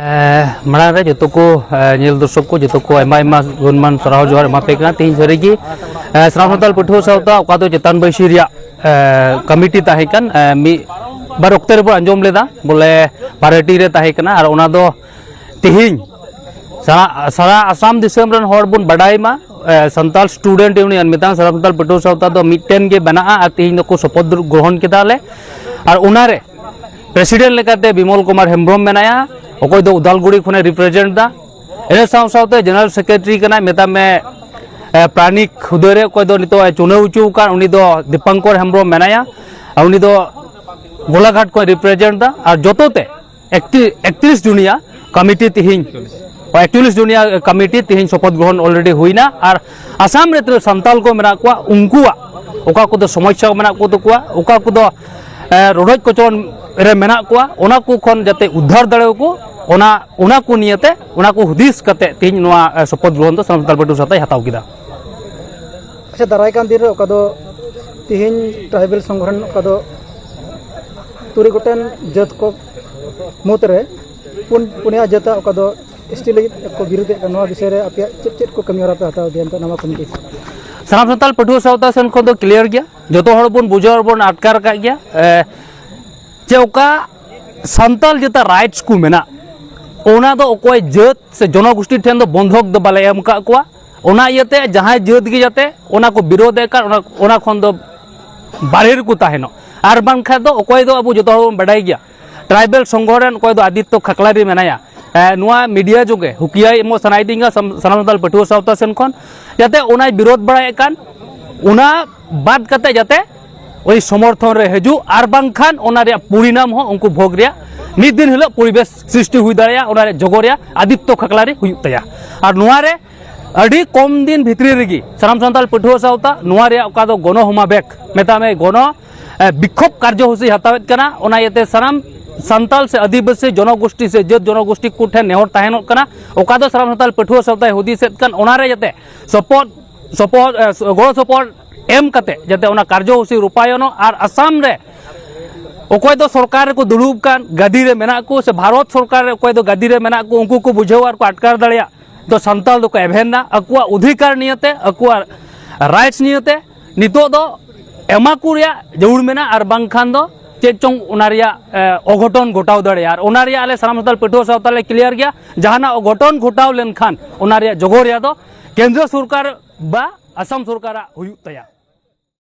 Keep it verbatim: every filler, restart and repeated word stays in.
ᱮ, ᱢᱟᱲᱟᱝ ᱨᱮ ᱡᱚᱛᱚ ᱠᱚ, ᱮ, ᱧᱮᱞ ᱫᱚᱨᱥᱚᱠ ᱠᱚ, ᱡᱚᱛᱚ ᱠᱚ ᱟᱭᱢᱟ ᱟᱭᱢᱟ ᱜᱩᱱᱢᱟᱱ ᱥᱟᱨᱦᱟᱣ ᱡᱚᱦᱟᱨ ᱮᱢᱟ ᱯᱮ ᱠᱟᱱᱟ᱾ ᱛᱮᱦᱮᱧ ᱥᱟᱹᱨᱤ ᱜᱮ, ᱮ, ᱥᱟᱱᱟᱢ ᱥᱟᱱᱛᱟᱲ ᱯᱟᱹᱴᱷᱩᱣᱟᱹ ᱥᱟᱶᱛᱟ ᱚᱠᱟ ᱫᱚ ᱪᱮᱛᱟᱱ ᱵᱟᱹᱭᱥᱤ ᱨᱮᱭᱟᱜ, ᱮ, ᱠᱚᱢᱤᱴᱤ ᱛᱟᱦᱮᱸ ᱠᱟᱱ, ᱮ, ᱢᱤᱫ ᱵᱟᱨ ᱚᱠᱛᱮ ᱨᱮᱵᱚᱱ ᱟᱸᱡᱚᱢ ᱞᱮᱫᱟ, ᱵᱚᱞᱮ ᱯᱟᱨᱴᱤ ᱨᱮ ᱛᱟᱦᱮᱸ ᱠᱟᱱᱟ, ᱟᱨ ᱚᱱᱟ ᱫᱚ ᱛᱮᱦᱮᱧ ᱥᱟᱨᱟ, ᱥᱟᱨᱟ ᱟᱥᱟᱢ ᱫᱤᱥᱚᱢ ᱨᱮᱱ ᱦᱚᱲ ᱵᱚᱱ ᱵᱟᱰᱟᱭ ᱢᱟ, ᱮ, ᱥᱟᱱᱛᱟᱲ ᱥᱴᱩᱰᱮᱱᱴ ᱤᱭᱩᱱᱤᱭᱚᱱ, ᱢᱤᱫᱴᱟᱝ ᱥᱟᱱᱛᱟᱲ ᱯᱟᱹᱴᱷᱩᱣᱟᱹ ᱥᱟᱶᱛᱟ ᱫᱚ ᱢᱤᱫᱴᱮᱱ ᱜᱮ ᱵᱮᱱᱟᱜᱼᱟ, ᱟᱨ ᱛᱮᱦᱮᱧ ᱫᱚᱠᱚ ᱥᱚᱯᱚᱛ ᱜᱨᱚᱦᱚᱱ ᱠᱮᱫᱟ ᱞᱮ, ᱟᱨ ᱚᱱᱟᱨᱮ ᱯᱨᱮᱥᱤᱰᱮᱱᱴ ᱞᱮᱠᱟᱛᱮ ᱵᱤᱢᱚᱞ ᱠᱩᱢᱟᱨ ᱦᱮᱢᱵᱨᱚᱢ ᱢᱮᱱᱟᱭᱟ, ᱚᱠᱚᱭ ᱫᱚ ᱩᱫᱟᱞᱜᱩᱲᱤ ᱠᱷᱚᱱᱮ ᱨᱤᱯᱨᱮᱡᱮᱱᱴ ᱫᱟ᱾ ᱤᱱᱟᱹ ᱥᱟᱶ ᱥᱟᱶᱛᱮ ᱡᱮᱱᱟᱨᱟᱞ ᱥᱮᱠᱨᱮᱴᱟᱨᱤ ᱠᱟᱱᱟᱭ, ᱢᱮᱛᱟᱜ ᱢᱮ, ᱮ, ᱯᱨᱟᱱᱤᱠ ᱦᱩᱫᱟᱹ ᱨᱮ ᱚᱠᱚᱭ ᱫᱚ ᱱᱤᱛᱚᱜ ᱮ ᱪᱩᱱᱟᱹᱣ ᱦᱚᱪᱚ ᱟᱠᱟᱱ, ᱩᱱᱤ ᱫᱚ ᱫᱤᱯᱟᱝᱠᱚᱨ ᱦᱮᱢᱵᱨᱚᱢ ᱢᱮᱱᱟᱭᱟ, ᱟᱨ ᱩᱱᱤ ᱫᱚ ᱜᱳᱞᱟᱜᱷᱟᱴ ᱠᱷᱚᱱ ᱨᱤᱯᱨᱮᱡᱮᱱᱴ ᱫᱟ᱾ ᱟᱨ ᱡᱚᱛᱚ ᱛᱮ ᱮᱠᱛᱤ-, ᱮᱠᱛᱨᱤᱥ ᱡᱚᱱᱤᱭᱟ ᱠᱚᱢᱤᱴᱤ ᱛᱤᱦᱤᱧ, ᱮᱠᱪᱩᱣᱟᱞᱤᱥ ᱡᱚᱱᱤᱭᱟ ᱠᱚᱢᱤᱴᱤ ᱛᱤᱦᱤᱧ ᱥᱚᱯᱚᱛ ᱜᱨᱚᱦᱚᱱ already ᱦᱩᱭᱱᱟ᱾ ᱟᱨ ᱟᱥᱟᱢ ᱨᱮ ᱛᱤᱱᱟᱹᱜ ᱥᱟᱱᱛᱟᱞ ᱠᱚ ᱢᱮᱱᱟᱜ ᱠᱚᱣᱟ, ᱩᱱᱠᱩᱣᱟᱜ ᱚᱠᱟ ᱠᱚᱫᱚ ᱥᱚᱢᱚᱥᱥᱟ ᱢᱮᱱᱟᱜ ᱠᱚ ᱛᱟᱠᱚᱣᱟ, ᱚᱠᱟ ᱠᱚᱫᱚ, ᱮ, ᱨᱚᱰᱚᱡ ᱠᱚᱪᱞᱚᱱ ᱨᱮ ᱢᱮᱱᱟᱜ ᱠᱚᱣᱟ, ᱚᱱᱟ ᱠᱚ ᱠᱷᱚᱱ ᱡᱟᱛᱮ ᱩᱫᱽᱫᱷᱟᱨ ᱫᱟᱲᱮᱭᱟᱠᱚ, ᱚᱱᱟ, ᱚᱱᱟ ᱠᱚ ᱱᱤᱭᱮᱛᱮ, ᱚᱱᱟ ᱠᱚ ᱦᱩᱫᱤᱥ ᱠᱟᱛᱮ ᱛᱤᱦᱤᱧ ᱱᱚᱣᱟ, ᱮ, ᱥᱚᱯᱚᱛ ᱜᱨᱚᱦᱚᱱ ᱫᱚ ᱥᱟᱱᱛᱟᱲ ᱯᱟᱹᱴᱷᱩᱣᱟᱹ ᱥᱟᱶᱛᱟᱭ ᱦᱟᱛᱟᱣ ᱠᱮᱫᱟ᱾ ᱟᱪᱪᱷᱟ, ᱫᱟᱨᱟᱭ ᱠᱟᱱ ᱫᱤᱱ ᱨᱮ ᱚᱠᱟ ᱫᱚ ᱛᱤᱦᱤᱧ ᱴᱨᱟᱭᱵᱮᱞ ᱥᱚᱝᱜᱚᱴᱷᱚᱱ ᱚᱠᱟ ᱫᱚ ᱛᱩᱨᱩᱭ ᱜᱚᱴᱮᱱ ᱡᱟᱹᱛ ᱠᱚ ᱢᱩᱫᱽᱨᱮ ᱯᱩᱱ, ᱯᱩᱱᱭᱟ ᱡᱟᱹᱛᱟᱜ ᱚᱠᱟ ᱫᱚ ᱮᱥ ᱴᱤ ᱞᱟᱹᱜᱤᱫ ᱠᱚ ᱵᱤᱨᱳᱫᱮᱫ ᱠᱟᱱ, ᱱᱚᱣᱟ ᱵᱤᱥᱚᱭ ᱨᱮ ᱟᱯᱮᱭᱟᱜ ᱪᱮᱫ, ᱪᱮᱫ ᱠᱚ ᱠᱟᱹᱢᱤ ᱦᱚᱨᱟ ᱯᱮ ᱦᱟᱛᱟᱣ ᱤᱫᱤᱭᱟ ᱱᱤᱛᱚᱜ ᱱᱟᱣᱟ ᱠᱚᱢᱤᱴᱤ? ᱥᱟᱱᱟᱢ ᱥᱟᱱᱛᱟᱲ ᱯᱟᱹᱴᱷᱩᱣᱟᱹ ᱥᱟᱶᱛᱟ ᱥᱮᱱ ᱠᱷᱚᱱ ᱫᱚ ᱠᱞᱤᱭᱟᱨ ᱜᱮᱭᱟ, ᱡᱚᱛᱚ ᱦᱚᱲ ᱵᱚᱱ ᱵᱩᱡᱷᱟᱹᱣ ᱟᱨ ᱵᱚᱱ ᱟᱴᱠᱟᱨ ᱟᱠᱟᱫ ᱜᱮᱭᱟ, ᱮ, ᱪᱮ ᱚᱠᱟ ᱥᱟᱱᱛᱟᱲ ᱡᱮᱴᱟ ᱨᱟᱭᱤᱴᱥ ᱠᱚ ᱢᱮᱱᱟᱜ, ᱚᱱᱟ ᱫᱚ ᱚᱠᱚᱭ ᱡᱟᱹᱛ ᱥᱮ ᱡᱚᱱᱚᱜᱳᱥᱴᱤ ᱴᱷᱮᱱ ᱫᱚ ᱵᱚᱱᱫᱷᱚᱠ ᱫᱚ ᱵᱟᱞᱮ ᱮᱢ ᱟᱠᱟᱫ ᱠᱚᱣᱟ᱾ ᱚᱱᱟ ᱤᱭᱟᱹᱛᱮ ᱡᱟᱦᱟᱸᱭ ᱡᱟᱹᱛ ᱜᱮ ᱡᱟᱛᱮ ᱚᱱᱟ ᱠᱚ ᱵᱤᱨᱳᱫᱷ ᱮᱫ ᱠᱟᱱ, ᱚᱱᱟ, ᱚᱱᱟ ᱠᱷᱚᱱ ᱫᱚ ᱵᱟᱨᱦᱮ ᱨᱮᱠᱚ ᱛᱟᱦᱮᱱᱚᱜ᱾ ᱟᱨ ᱵᱟᱝᱠᱷᱟᱱ ᱫᱚ ᱚᱠᱚᱭ ᱫᱚ ᱟᱵᱚ ᱡᱚᱛᱚ ᱦᱚᱲ ᱵᱚᱱ ᱵᱟᱰᱟᱭ ᱜᱮᱭᱟ, ᱴᱨᱟᱭᱵᱮᱞ ᱥᱚᱝᱜᱚᱴᱷᱚᱱ ᱚᱠᱚᱭ ᱫᱚ ᱟᱫᱤᱛᱛᱚ ᱠᱷᱟᱠᱞᱟᱨᱤ ᱢᱮᱱᱟᱭᱟ, ᱮ, ᱱᱚᱣᱟ ᱢᱤᱰᱤᱭᱟ ᱡᱳᱜᱮ ᱦᱩᱠᱤᱭᱟᱹ ᱮᱢᱚᱜ ᱥᱟᱱᱟᱭᱮᱫᱤᱧᱟ ᱥᱟᱱ-, ᱥᱟᱱᱟᱢ ᱥᱟᱱᱛᱟᱲ ᱯᱟᱹᱴᱷᱩᱣᱟᱹ ᱥᱟᱶᱛᱟ ᱥᱮᱱ ᱠᱷᱚᱱ, ᱡᱟᱛᱮ ᱚᱱᱟᱭ ᱵᱤᱨᱳᱫᱷ ᱵᱟᱲᱟᱭᱮᱫ ᱠᱟᱱ, ᱚᱱᱟ ᱵᱟᱫ ᱠᱟᱛᱮ ᱡᱟᱛᱮ ᱳᱭ ᱥᱚᱢᱚᱨᱛᱷᱚᱱ ᱨᱮ ᱦᱤᱡᱩᱜ, ᱟᱨ ᱵᱟᱝᱠᱷᱟᱱ ᱚᱱᱟ ᱨᱮᱭᱟᱜ ᱯᱚᱨᱤᱱᱟᱢ ᱦᱚᱸ ᱩᱱᱠᱩ ᱵᱷᱳᱜᱽ ᱨᱮᱭᱟᱜ ᱢᱤᱫ ᱫᱤᱱ ᱦᱤᱞᱳᱜ ᱯᱚᱨᱤᱵᱮᱥ ᱥᱨᱤᱥᱴᱤ ᱦᱩᱭ ᱫᱟᱲᱮᱭᱟᱜᱼᱟ, ᱚᱱᱟ ᱨᱮᱭᱟᱜ ᱡᱚᱜᱚ ᱨᱮᱭᱟᱜ ᱟᱫᱤᱛᱛᱚ ᱠᱷᱟᱠᱞᱟᱨᱤ ᱦᱩᱭᱩᱜ ᱛᱟᱭᱟ᱾ ᱟᱨ ᱱᱚᱣᱟ ᱨᱮ ᱟᱹᱰᱤ ᱠᱚᱢ ᱫᱤᱱ ᱵᱷᱤᱛᱨᱤ ᱨᱮᱜᱮ ᱥᱟᱱᱟᱢ ᱥᱟᱱᱛᱟᱲ ᱯᱟᱹᱴᱷᱩᱣᱟᱹ ᱥᱟᱶᱛᱟ ᱱᱚᱣᱟ ᱨᱮᱭᱟᱜ ᱚᱠᱟ ᱫᱚ ᱜᱚᱱᱚ ᱦᱚᱢᱟᱵᱮᱠ ᱢᱮᱛᱟᱜ ᱢᱮ, ᱜᱚᱱᱚ, ᱮ, ᱵᱤᱠᱠᱷᱳᱵ ᱠᱟᱨᱡᱚᱥᱩᱪᱤ ᱦᱟᱛᱟᱣᱮᱫ ᱠᱟᱱᱟ᱾ ᱚᱱᱟ ᱤᱭᱟᱹᱛᱮ ᱥᱟᱱᱟᱢ ᱥᱟᱱᱛᱟᱲ ᱥᱮ ᱟᱹᱫᱤᱵᱟᱹᱥᱤ ᱡᱚᱱᱚᱜᱳᱥᱴᱤ ᱥᱮ ᱡᱟᱹᱛ ᱡᱚᱱᱚᱜᱳᱥᱴᱤ ᱠᱚ ᱴᱷᱮᱱ ᱱᱮᱦᱚᱨ ᱛᱟᱦᱮᱱᱚᱜ ᱠᱟᱱᱟ, ᱚᱠᱟ ᱫᱚ ᱥᱟᱱᱟᱢ ᱥᱟᱱᱛᱟᱲ ᱯᱟᱹᱴᱷᱩᱣᱟᱹ ᱥᱟᱶᱛᱟᱭ ᱦᱩᱫᱤᱥᱮᱫ ᱠᱟᱱ, ᱚᱱᱟ ᱨᱮ ᱡᱟᱛᱮ ᱥᱚᱯᱚᱦᱚᱫ, ᱥᱚᱯᱚᱦᱚᱫ, ᱮ, ᱜᱚᱲᱚ ᱥᱚᱯᱚᱦᱚᱫ ᱮᱢ ᱠᱟᱛᱮ ᱡᱟᱛᱮ ᱚᱱᱟ ᱠᱟᱨᱡᱚᱥᱩᱪᱤ ᱨᱩᱯᱟᱭᱚᱱᱚᱜ ᱟᱨ ᱟᱥᱟᱢ ᱨᱮ ᱚᱠᱚᱭ ᱫᱚ ᱥᱚᱨᱠᱟᱨ ᱨᱮᱠᱚ ᱫᱩᱲᱩᱵ ᱠᱟᱱ, ᱜᱟᱹᱫᱤ ᱨᱮ ᱢᱮᱱᱟᱜ ᱠᱚ, ᱥᱮ ᱵᱷᱟᱨᱚᱛ ᱥᱚᱨᱠᱟᱨ ᱨᱮ ᱚᱠᱚᱭ ᱫᱚ ᱜᱟᱹᱫᱤ ᱨᱮ ᱢᱮᱱᱟᱜ ᱠᱚ, ᱩᱱᱠᱩ ᱠᱚ ᱵᱩᱡᱷᱟᱹᱣᱟ ᱟᱨ ᱠᱚ ᱟᱴᱠᱟᱨ ᱫᱟᱲᱮᱭᱟᱜ ᱫᱚ ᱥᱟᱱᱛᱟᱲ ᱫᱚᱠᱚ ᱮᱵᱷᱮᱱ ᱮᱫᱟ ᱟᱠᱚᱣᱟᱜ ᱚᱫᱷᱤᱠᱟᱨ ᱱᱤᱭᱮᱛᱮ, ᱟᱠᱚᱣᱟᱜ ᱨᱟᱭᱤᱴᱥ ᱱᱤᱭᱮᱛᱮ᱾ ᱱᱤᱛᱚᱜ ᱫᱚ ᱮᱢᱟ ᱠᱚ ᱨᱮᱭᱟᱜ ᱡᱟᱹᱨᱩᱲ ᱢᱮᱱᱟᱜᱼᱟ, ᱟᱨ ᱵᱟᱝᱠᱷᱟᱱ ᱫᱚ ᱪᱮᱫ ᱪᱚᱝ ᱚᱱᱟ ᱨᱮᱭᱟᱜ, ᱮ, ᱚᱜᱷᱚᱴᱚᱱ ᱜᱷᱚᱴᱟᱣ ᱫᱟᱲᱮᱭᱟᱜᱼᱟ᱾ ᱟᱨ ᱚᱱᱟ ᱨᱮᱭᱟᱜ ᱟᱞᱮ ᱥᱟᱱᱟᱢ ᱥᱟᱱᱛᱟᱲ ᱯᱟᱹᱴᱷᱩᱣᱟᱹ ᱥᱟᱶᱛᱟ ᱞᱮ ᱠᱞᱤᱭᱟᱨ ᱜᱮᱭᱟ, ᱡᱟᱦᱟᱱᱟᱜ ᱚᱜᱷᱚᱴᱚᱱ ᱜᱷᱚᱴᱟᱣ ᱞᱮᱱᱠᱷᱟᱱ ᱚᱱᱟ ᱨᱮᱭᱟᱜ ᱡᱚᱜᱚ ᱨᱮᱭᱟᱜ ᱫᱚ ᱠᱮᱱᱫᱨᱚ ᱥᱚᱨᱠᱟᱨ ᱵᱟ ᱟᱥᱟᱢ ᱥᱚᱨᱠᱟᱨᱟᱜ ᱦᱩᱭᱩᱜ ᱛᱟᱭᱟ᱾